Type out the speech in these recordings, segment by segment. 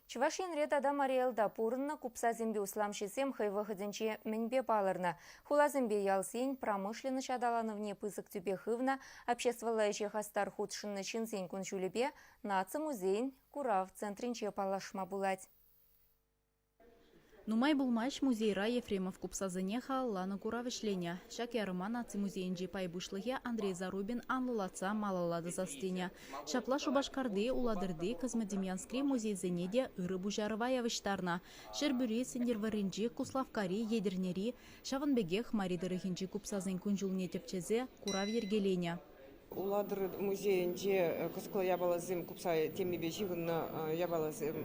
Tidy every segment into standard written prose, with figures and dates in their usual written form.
Чӑваш Енре тата Мари Элта пурӑннӑ купсасемпе усламҫӑсем хӑй вӑхӑтӗнче мӗнпе палӑрнӑ? Хуласемпе ялсен промышленноҫ аталанӑвне пысӑк тӳпе хывнӑ, обществӑлла ӗҫе хастар хутшӑннӑ ҫынсен кун-ҫулӗпе Наци музейӗн курав центрӗнче паллашма пулать. Нумай пулмасть музейра Ефремов купсасене халалланӑ курав ӗҫленӗ. Ҫак ярӑма Наци музейӗнчи пай пуҫлӑхӗ Андрей Зарубин анлӑлатса малалла тӑсас тенӗ. Ҫапла Шупашкарти, Улатӑрти, Козьмодемьянскри музейсене те ырӑ пуҫарӑва явӑҫтарнӑ. Ҫӗрпӳри, Сӗнтӗрвӑрринчи, Куславккари, Етӗрнери, ҫавӑн пекех Мари тӑрӑхӗнчи купсасен кун-ҫулне тӗпчесе курав йӗркеленӗ. Улатӑр музейӗнче кӑсӑклӑ япаласем купса темипе ҫыхӑннӑ япаласем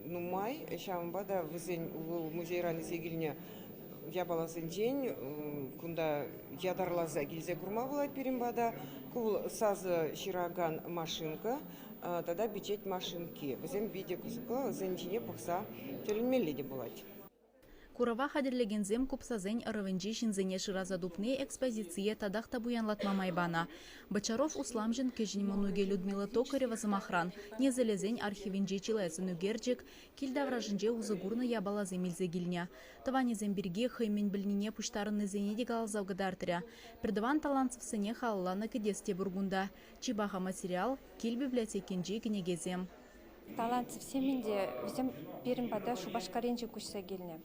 нумай. Ҫавӑнпа та вӗсен вӑл музейран илсе килнӗ япаласенчен кунта ятарласа килсе курма пулать пирӗн пата. Ку вӑл сасӑ ҫыракан машинка тата пичет машинки. Вӗсем питӗ кӑсӑклӑ, вӗсен ҫине пӑхса тӗлӗнмелле те пулать. Курава хатӗрлекенсем купсасен ӑрӑвӗнчи ҫынсене шыраса тупни экспозицие татах та пуянлатма май панӑ. Бочаров усламҫӑн кӗҫӗн мӑнукӗ Людмила Токарева, сӑмахран, несӗлӗсен архивӗнчи чылай сӑнӳкерчӗк, кил таврашӗнче усӑ курнӑ япаласем илсе килнӗ. Тӑванӗсем пирки хӑй мӗн пӗлнине пуҫтарӑннисене те каласа кӑтартрӗ. Пӗртӑван Таланцевсене халалланӑ кӗтес те пур кунта. Чи паха материал – кил библиотекинчи кӗнекесем. Талантсем ӗнтӗ вӗсем пирӗн пата Шупашкарӗнче куҫса килнӗ.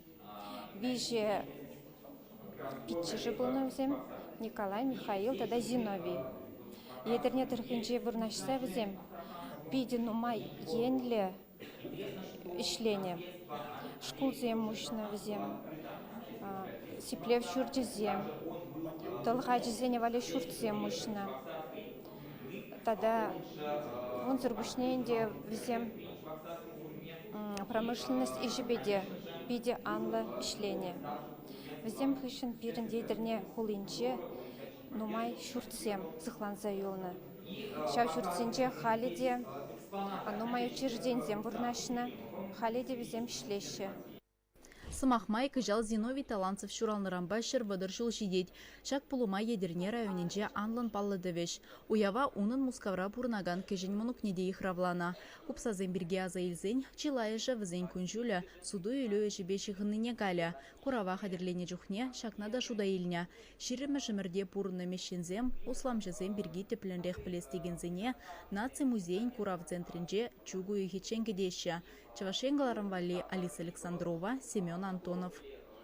Виҫӗ пиччӗшӗ пулнӑ вӗсем, Николай, Михаил тата Зиновий. Етӗрне тӑрӑхӗнче вырнаҫса вӗсем питӗ нумай енлӗ ӗҫленӗ. Шкулсем уҫнӑ вӗсем, сиплев ҫурчӗсем, тӑлӑх ачасене валли ҫуртсем уҫнӑ. Тата унсӑр пуҫне ӗнтӗ вӗсем промышленность ӗҫӗпе те питӗ анлӑ ӗҫленӗ. Вӗсем хыҫҫӑн пирӗн Етӗрне хулинче нумай ҫуртсем сыхланса юлнӑ. Ҫав ҫуртсенче халӗ те нумай учрежденисем вырнаҫнӑ, халӗ те вӗсем ӗҫлеҫҫӗ. Сӑмах май, кӑҫал Зиновий Таланцев ҫуралнӑранпа 130 ҫул ҫитет. Ҫак пулӑма Етӗрне районӗнче анлӑн паллӑ тӑвӗҫ. Уява унӑн Мускавра пурӑнакан кӗҫӗн мӑнукне те йыхравланӑ. Купсасем пирки аса илсен, чылайӑшӗ вӗсен кун-ҫулӗ суту-илӳ ӗҫӗпе ҫыхӑннине калӗ. Курава хатӗрленӗ чухне ҫакна та шута илнӗ. Ҫирӗммӗш ӗмӗрте пурӑннӑ мещенсем, усламҫӑсем пирки тӗплӗнрех пӗлес текенсене Наци музейӗн курав центрӗнче чӳк уйӑхӗччен кӗтеҫҫӗ. Чӑваш Ен кӑларӑм валли Алиса Александрова, Семен Антонов.